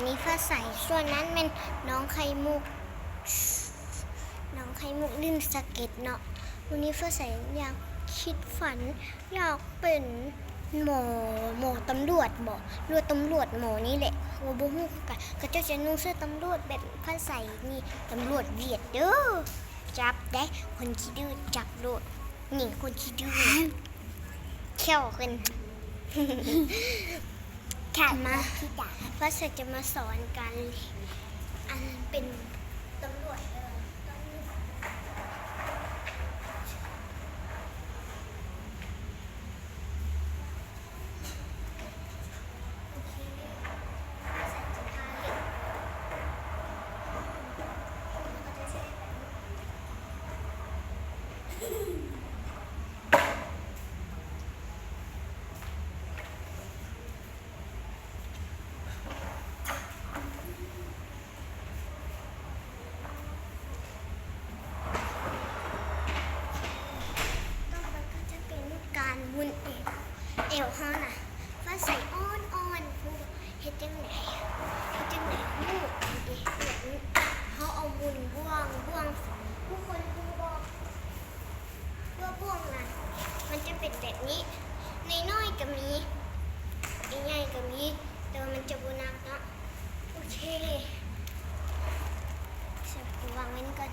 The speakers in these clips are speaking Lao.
ນີ້ຟ້າໃສ ສ່ວນນັ້ນແມ່ນນ້ອງໄຂ່ມຸກ ນ້ອງໄຂ່ມຸກຫຼິ້ນສະເກັດເນາະ. ມື້ນີ້ຟ້າໃສຢາກຄິດຝັນ ຢາກເປັນໝໍ ໝໍຕຳຫຼວດບໍ ຫຼືວ່າຕຳຫຼວດໝໍນີ້ແຫຼະ ເຂົາກໍບໍ່ຮູ້ຄືກັນ. ເຂົາເຈົ້າຈະນຸ່ງເສື້ອຕຳຫຼວດແບບຟ້າໃສນີ້ ຕຳຫຼວດຫວຽດເດີ້ ຈັບໄດ້ ຄົນຂີ້ດື້ຈັບໂລດ. ນີ້ຄົນຂີ້ດື້ ແຂ້ວຂຶ້ນ ມາ ຟ້າໃສຈະມາສອນການ ອັນ ເປັນຕຳຫຼວດເດີ້. ຕໍ່ໄປກໍຈະເປັນການໝູນແອວ ແອວເຮົານະ. ຟ້າໃສອ່ອນໆ ເຮັດຈັ່ງໃດ ເຮັດຈັ່ງໃດຮູ້ ເຮົາເອົາໝູນບ່ວງ ບ່ວງ ຜູ້ຄົນຮູ້ບໍ່? ເພື່ອບ່ວງນະ ມັນຈະເປັນແບບນີ້ ນ້ອຍໆກໍມີ ໃຫຍ່ໆກໍມີ ແຕ່ວ່າມັນຈະບໍ່ໜັກເນາະ. ໂອເຄ ວາງໄວ້ນີ້ກ່ອນ.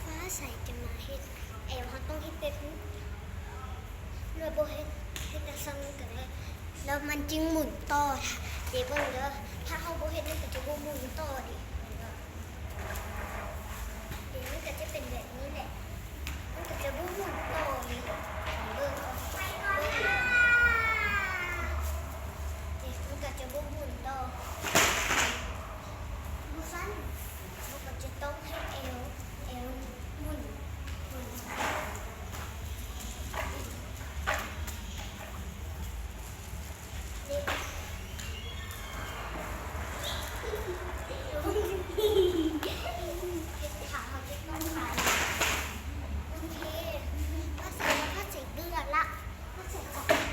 ຟ້າໃສຈະມາເຮັດ ແອວເຮົາຕ້ອງເຮັດແບບນີ້ ຫຼືບໍ່ເຮັດ ເຮັດແຕ່ຊ່ຳນີ້ກໍໄດ້ ແລ້ວມັນຈຶ່ງໝູນຕໍ່. ເດເບິ່ງເດີ ຖ້າເຮົາບໍ່ເຮັດ ມັນກໍຈະບໍ່ໝູນຕໍ່ເດ. ເດ ມັນກໍຈະເປັນແບບນີ້ແຫຼະ ມັນກໍຈະບໍ່ໝູນຕໍ່ເດ. ເບິ່ງ ເບິ່ງ ເດ ມັນກໍຈະບໍ່ໝູນຕໍ່. ບໍ່ຊັ້ນ ເຮົາກໍຈະຕ້ອງເຮັດແອວ ແອວໝູນ ໝູນ. ໂອເຄ ພາສາ ພາສາເບື່ອລະ ພາສາຈະ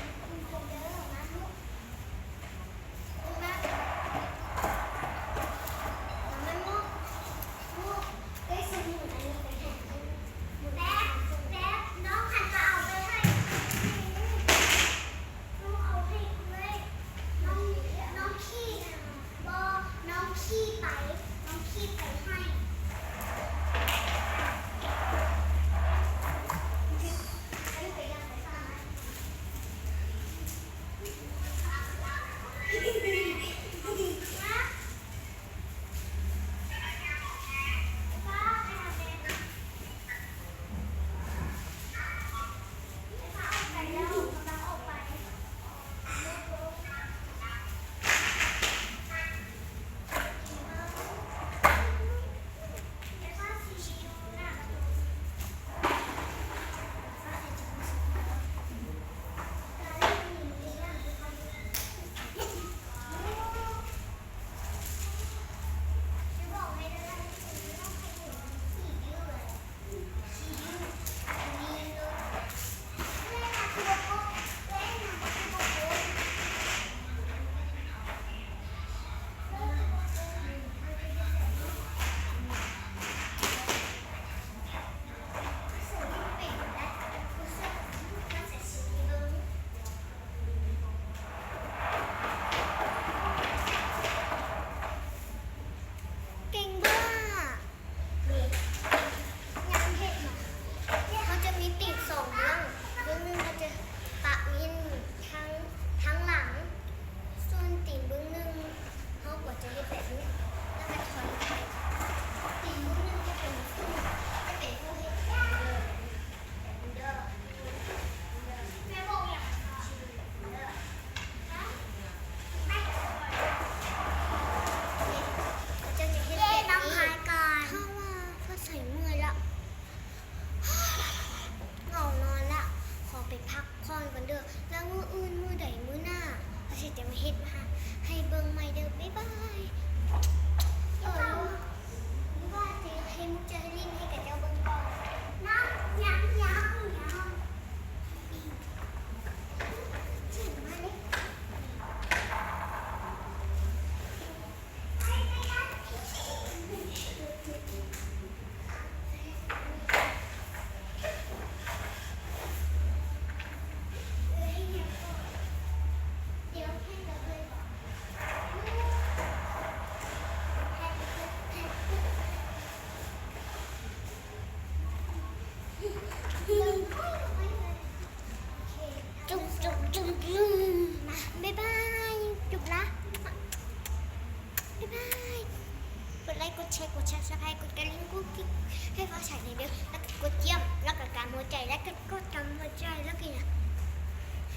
ກົດກຳຫົວໃຈ ແລ້ວກໍຫຍັງ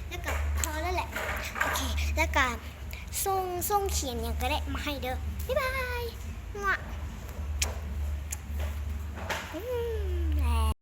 ແລ້ວກໍພໍແລ້ວແຫຼະ. ໂອເຄ ແລ້ວກໍສົ່ງ ສົ່ງຂຽນຫຍັງກໍໄດ້ມາໃຫ້ເດີ. ບາຍບາຍ. ງະ.